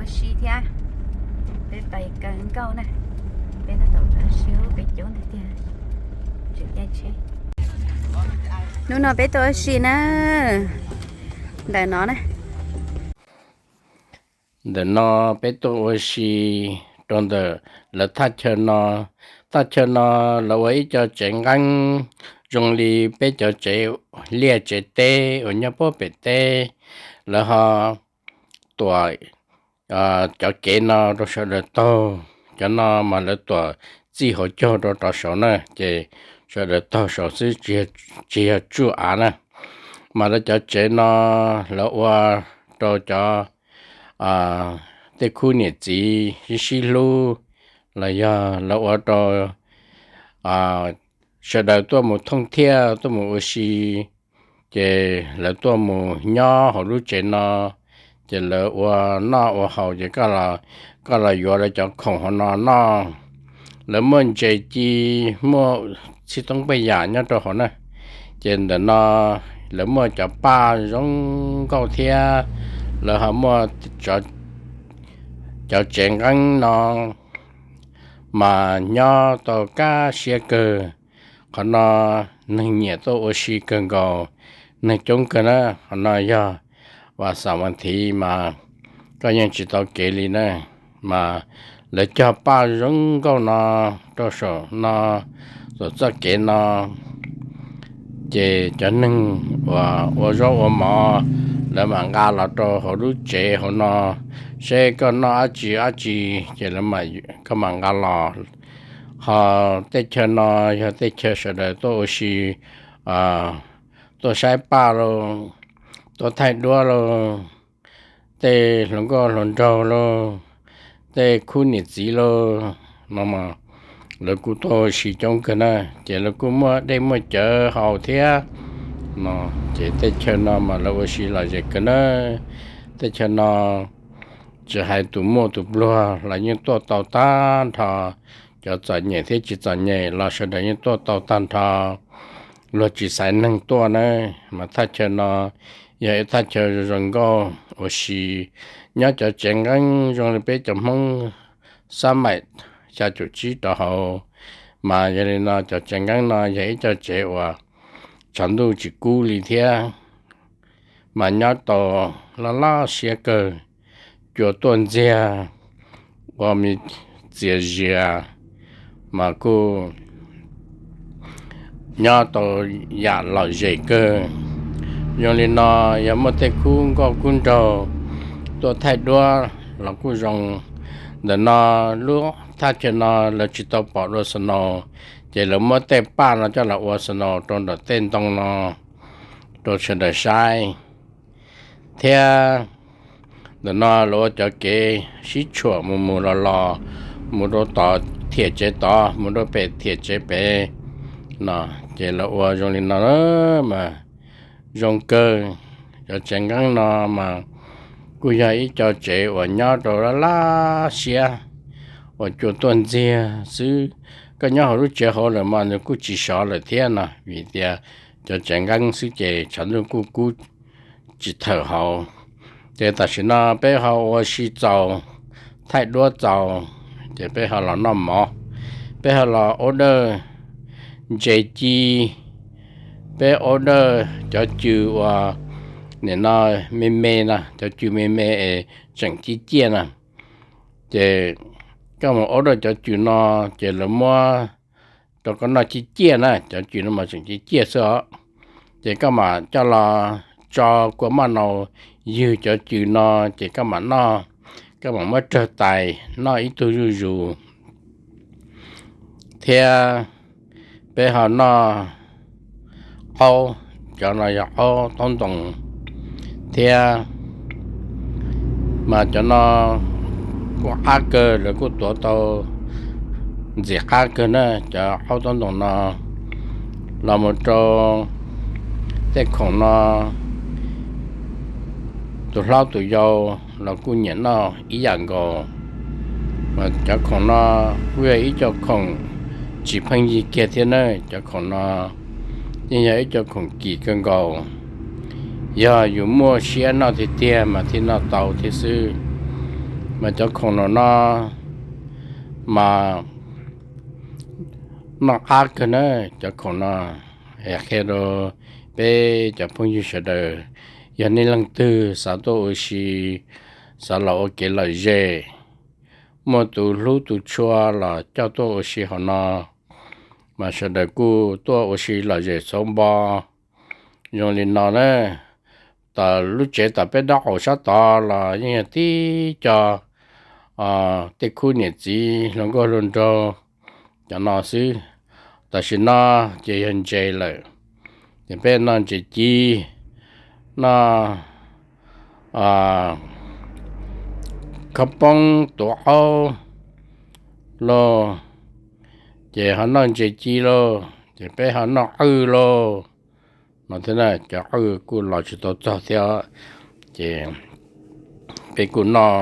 Ua si thiab, peb pais kaw nkauj na, peb tab tom ua si peb coob tiag tiag. Hnub no peb tuaj ua si na, ntawm no na. Ntawm no peb tuaj ua si rau ntawm lawv thaj chaw no. Thaj chaw no lawv ua ib co tsev nqeeb zoo li peb cov tsev liaj tsev teb uas nyob puag pem teb. Lawv ho tuam cov kev no rau sawv daws taug. Cov no mas lawv tuam txij hauv caug rau rov saud na, ces sawv daws taug saud xwb, tsis yog tsuj av na. Mas lawv cov tsev no lawv ua rau cov tej khub niam txiv sib sib hlub, los yog lawv ua rau sawv daws tuaj mus thooj thiaj tuaj mus ua si, ces lawv tuaj mus nyob hauv lub tsev no, ces lawv ua noj ua haus ces koj los yuav lawv cov khoom hauv no noj. Lawv muaj ntses ci, muaj txhij toob pej yam nyob rau hauv na. Ces ntawm no lawv muaj cov paj zoo nkauj thiab, lawv ho muaj cov tsev nqeeb no mas nyob tau kaj siab kawg. Qhov no neeg nyiam tuaj ua si kawg nkaus, neeg coob kawg na. Qhov no yog vas xaum vas thiv mas koj yeej tsis tau kev li na. Mas lawv cog paj zoo nkauj no rau saum no, saum txoj kev no, ces cov neeg uas ua zaub ua mov, lawv mam nqa los rau hauv lub tsev hauv no, seb koj noj dab tsi dab tsi, ces koj mam nqa los. Ho tej chaw no yog tej chaw sawv daws tuaj ua si, tuaj saib paj lauj, tuaj thaij duab lauj, tej hluas nkauj hluas nraug lauj, tej khub niam txiv lauj, no lawv kuj tuaj ua si coob kawg na. Ces lawv kuj muaj dej muaj cawv haus thiab no, ces tej chaw no mas lawv ua si lom zem kawg na. Tej chaw no tsis hais tus muaj tus pluag los yeej tuaj tau tag nrho, cov txom nyem thiab tsis txom nyem los sawv daws yeej tuaj tau tag nrho. Luag tsis xaiv neeg tuaj na. Mas thaj chaw no yog ib thaj chaw zoo nkauj ua si, nyob cov tsev nqeeb zoo li peb cov Hmoob xab maim xya caum tsib rau hauv. Mas yog li no cov tsev nqeeb no yog ib co tsev uas tshav ntuj tsis kub li thiab, mas nyob tau laj laj siab kawg, cua tuaj ntxiag, ua me txias zias, mas kuj nyob tau yam lom zem kawg. Zoo li no yog muaj tej khub nkauj khub nraug tuaj thaij duab los kuj zoo. Ntawm no lub thaj chaw no lawv tsis tau pom dua snow, ces lawv muab tej paj no coj los ua snow rau nram tej ntoo no rau sawv daws saib. Thiab ntawm no lawv ua cov kev sib tshuam mus mus los los, mus rau tod thiam tsev tod, mus rau pem thiam tsev pem no, ces lawv ua zoo li no mas zoo kawg. Cov tsev nqeeb no mas kuj yog ib co tsev uas nyob rau laj laj siab, uas cua tuaj ntxiag xwb. Koj nyob hauv lub tsev hauv lawm mas nws kuj tsis sov lawm thiab no, vim tias cov tsev nqeeb xwb ces tshav ntuj kuj kub tsis thawm hauv. Ces tam sim no peb ho ua si txaus, thaij duab txaus, ces peb ho los noj mov, peb ho los order ntses ci, peb order cov cw uas nim no me me na, cov cw me me es tseem ciaj ciaj na. Ces koj mus order cov cw no, ces lawv muab rau koj noj ciaj ciaj na, cov cw no mas tseem ciaj ciaj xwb os. Ces koj mam coj los tso kua maj nau ywg cov cw no, ces koj mam noj, koj mam muab rawg tais noj ib tug zuj zus. Thiab peb ho noj aub, cov no yog aub taub ntoos thiab. Mas cov no kuj qab kawg, lawv kuj tuav tau ntxim qab kawg na, cov aub taub ntoos no. Los mus rau tej khoom no, tus hlob tus yau los kuj nyiam noj ib yam nkaus. Mas cov khoom no kuj yog ib co khoom tsis pheej yig kiag thiab na, cov khoom no yeej yog ib co khoom kim kawg nkaus. Yog yus muaj siab noj tiag tiag mas thiaj noj tau thiab xwb. Mas cov khoom no no mas noj qab kawg na, cov khoom no. Qhia rau peb cov phooj ywg sawv daws, yog nej leej twg xav tuaj ua si, xav los ua kev lom zem, muaj tus hlub tus tshua los coj tuaj ua si hauv no, mas sawv daws kuj tuaj ua si lom zem xauv npo zoo li no na. Tom lub tsev tom peb dob qaum sab tod los yeej yog tib co tej khub niam txiv hluas nkauj hluas nraug cov no xwb. Tam sim no ces yog ntses lawm, ces peb noj ntses ci, noj khaub poob tuav qaub lauj, ces ho noj ntses ci lauj, ces peb ho noj qwj lauj no thiab na. Cov qwj kuj los tsis tau txog thiab, ces peb kuj noj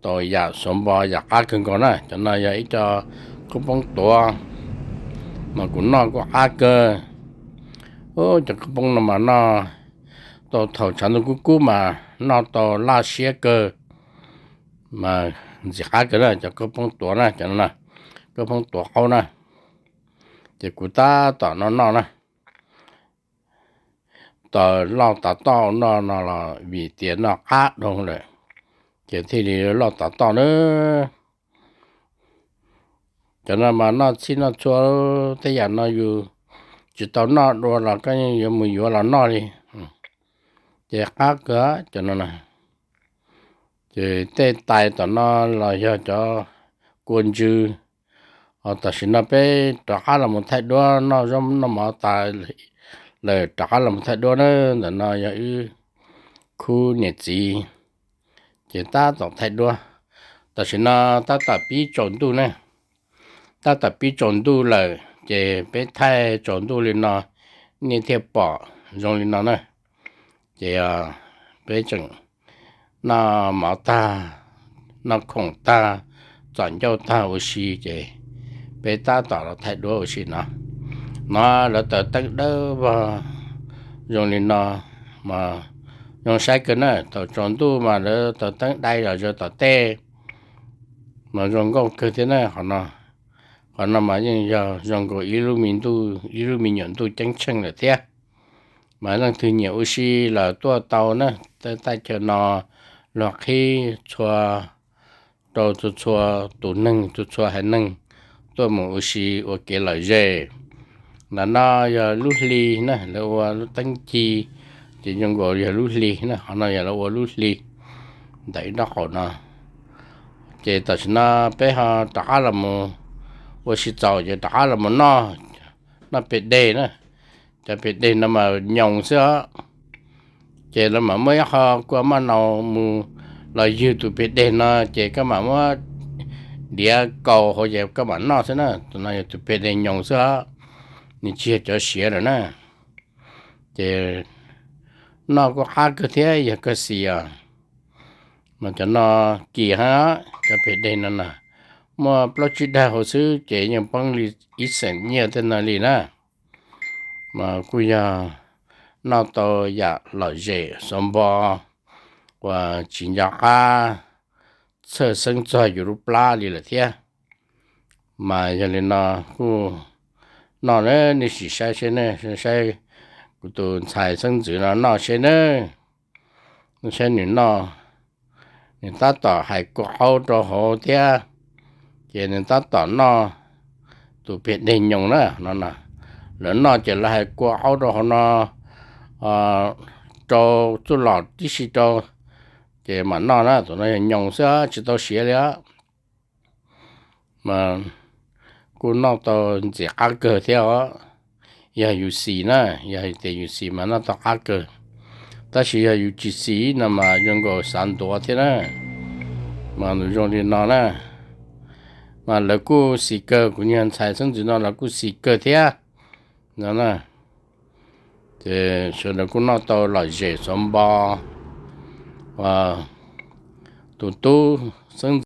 tau yam xauv npo yam qab kawg nkaus na. Cov no yog ib co khaub poob tuav, mas kuv noj kuj qab kawg. Cov khaub poob no mas noj tau thaum tshav ntuj kub kub mas noj tau laj siab kawg, mas ntxim qab kawg na. Cov khaub poob tuav na, cov no khaub poob tuav qaub na, ces kuv tab tom no noj na. Tau loj tav toj noj no los vim tias noj qab dhau lawm, ces thiaj li loj tav toj na. Cov no mas noj txhij noj txhua, tej yam no yus tsis tau noj dua los koj yeej yuav mus yuav los noj li, ces qab kawg cov no na. Ces tej tais tom no los yog cov kua ntsw. Tam sim no peb rov qab los mus thaij duab, noj zaub noj mov tas lawm rov qab los mus thaij duab na. Ntawm no yog wb khub niam txiv, ces tab tom thaij duab. Tam sim no tab tom pib tsaus ntuj ne, tab tom pib tsaus ntuj lawm ces peb thaij tsaus ntuj li no nej thiaj pom zoo li no na. Ces peb tseem noj mov tag, noj khoom tag, txom ncauj tag ua si ces peb tab tom los thaij duab ua si no. No lawv taws teeb dawb vog zoo li no, mas zoo saib kawg na. Thaum tsaus ntuj mas lawv taws teeb dai los zaws tom tej, mas zoo nkauj kawg thiab na. Qhov no mas yeej yog zoo nkaus ib lub me ntuj, ib lub me nyuam ntuj ceeb tsheej lawm thiab. Mas leej twg nyiam ua si los tuaj tau na. Tej thaj chaw no luag qhib txhua rau txhua txhua tus neeg, txhua txhua haiv neeg tuaj mus ua si ua kev lom zem. Ntawm no yog lub hli na, lawv ua lub teeb ci, ces zoo nkaus yog lub hli na. Qhov no yog lawv ua lub hli ntawm ib nraub qaum no. Ces tam sim no peb ho rov qab los mus ua si txaus ces rov qab los mus noj, noj pem deg na. Cov pem deg no mas nyoos xwb os. Ces lawv mam muab ib qho kua maj nau mus los ywg tus pem deg no, ces koj mam muab diav kaus hauv ces koj mam noj xwb na. Tus no yog tus pem deg nyoos xwb os, nws tsis yog cov siav lawm na. Ces noj kuj qab kawg thiab yog koj xis os. Mas cov no kim hab, cov pem deg no na, muaj plaub tsib dag hauv xwb ces yeej poob li ib xeem nyiaj tej no li na. Mas kuj yog noj tau yam lom zem xauv npo uas tsis nco qab txhawj xeeb txog yus lub plab li lawm thiab. Mas yog li no kuj noj na, nej sim saib seb ne, saib kuv tus ntxhais xeeb ntxwv no noj seb ne, saib nws noj. Nws tab tom hais kua qaub rau hauv thiab, ces nws tab tom noj tus pem deg nyoos na no. Lawv noj ces lawv hais kua qaub rau hauv no rau txuj lom tib si rau, ces mam noj na. Tus no yog nyoos xwb tsis tau siav li os. Mas kuj noj tau ntxim qab kawg thiab os. Yog yus xis na, yog hais tias yus xis mas noj tau qab kawg, tab sis yog yus tsis xis no mas zoo nkaus xav ntuav thiab na. Mas nws zoo li no na, mas lawv kuj xis kawg, kuv niag ntxhais xeeb ntxwv no lawv kuj xis kawg thiab no na. Ces sawv daws kuj noj tau lom zem xauv npo. Tus tub xeeb